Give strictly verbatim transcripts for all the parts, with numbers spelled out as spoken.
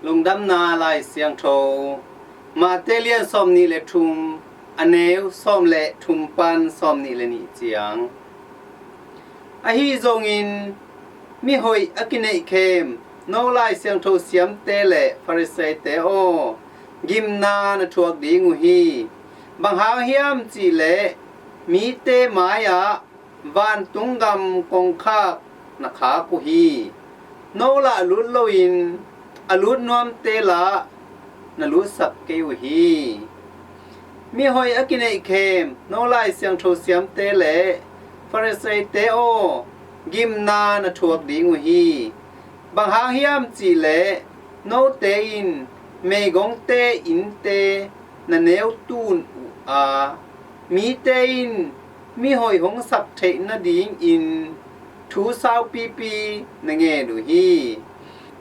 Lungdamna Lai Siangtho, Mate lian sawmnih le thum, a neu sawm le thum pan sawmnih le nih ciang. Ahi zongin, mihoih a kineihkhem no Lai Siangtho siamte le Farisai-te aw, gimna na thuak ding uh hi. Bang hang hiam cih leh mite mai-ah vantung gam kongkhak na khak uh hi. No lah lut loin a lut nuamte lah na lutsak kei uh hi. Mihoih a kineihkhem no Lai Siangtho siamte le Farisai-te aw, gimna na thuak ding uh hi. Bang hang hiam cih leh note in meigongte innte na neu tun uh a, mite in mihoih hong sak theih nadingin thu saupipi na ngen uh hi.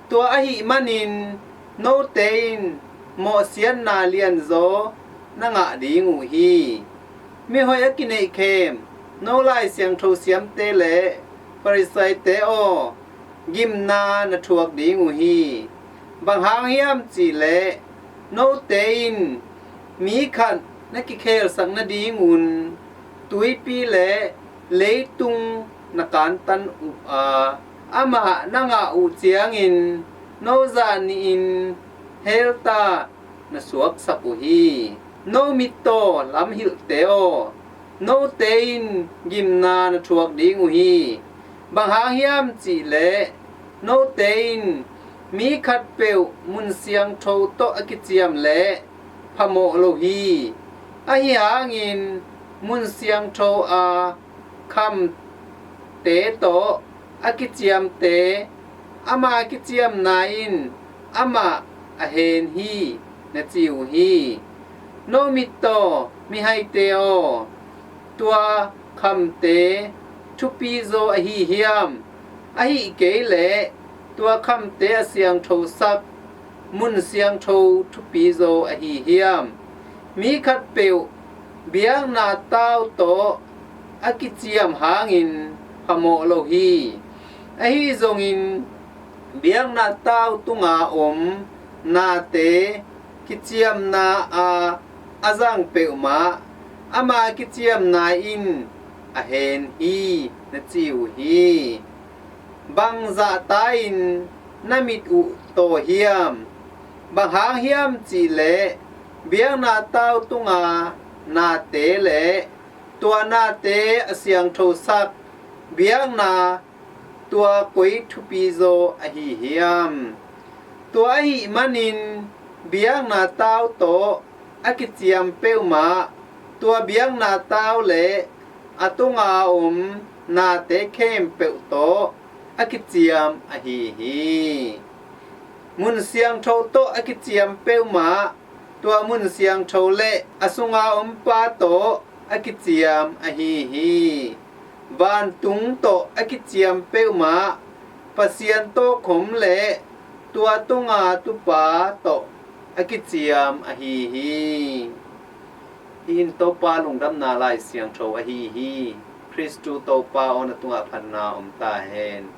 Tua ahih manin note in mawhsiatna lianzaw na ngah ding uh hi. Mihoih a kineihkhem no Lai Siangtho siamte le Farisai-te aw, gimna na thuak ding uh hi. Bang hang hiam cih leh note in mi khat na kikhelsak nadingun tuipi le leitung na kantan uh a, amah na ngah uh ciangin no zah nihin hell ta na suaksak uh hi. No mittaw lamhilhte aw, note in gimna na thuak ding uh hi. Bang hang hiam cih leh note in mi khatpeuh mun siangtho tawh a kiciam leh phamawh lo hi. Ahi hangin mun siangtho a khamte tawh a kiciamte, ama kiciamna in amah a hen hi, na ci uh hi. No mittaw mihaite aw, tua khamte thupizaw ahi hiam? Ahih kei leh tua khamte a siangthosak mun siangtho thupizaw ahi hiam? Mi khatpeuh biakna tau tawh a kiciam hangin phamawh lo hi. Ahi zongin biakna tau tunga om nate kiciamna a a zang peuhmah ama kiciamna in a hen hi, na ci uh hi. Bang zahta-in na mit uh taw hiam? Bang hang hiam cih leh biakna tau tunga nate le tua nate a siangthosak biakna tua koi thupizaw ahi hiam? Tua ahih manin biakna tau tawh a kiciam peuhmah tua biakna tau le a tunga om nate khempeuh tawh a kiciam ahi hi. Mun siangtho tawh a kiciam peuhmah tua mun siangtho le a sunga ompa tawh a kiciam ahi hi. Vantung tawh a kiciam peuhmah Pasian tawkhom le tua tunga tupa tawh a kiciam ahi hi. Hih in Topa lungdamna Lai Siangtho ahi hi. Khristu Topa aw, na tungah phatna om ta hen.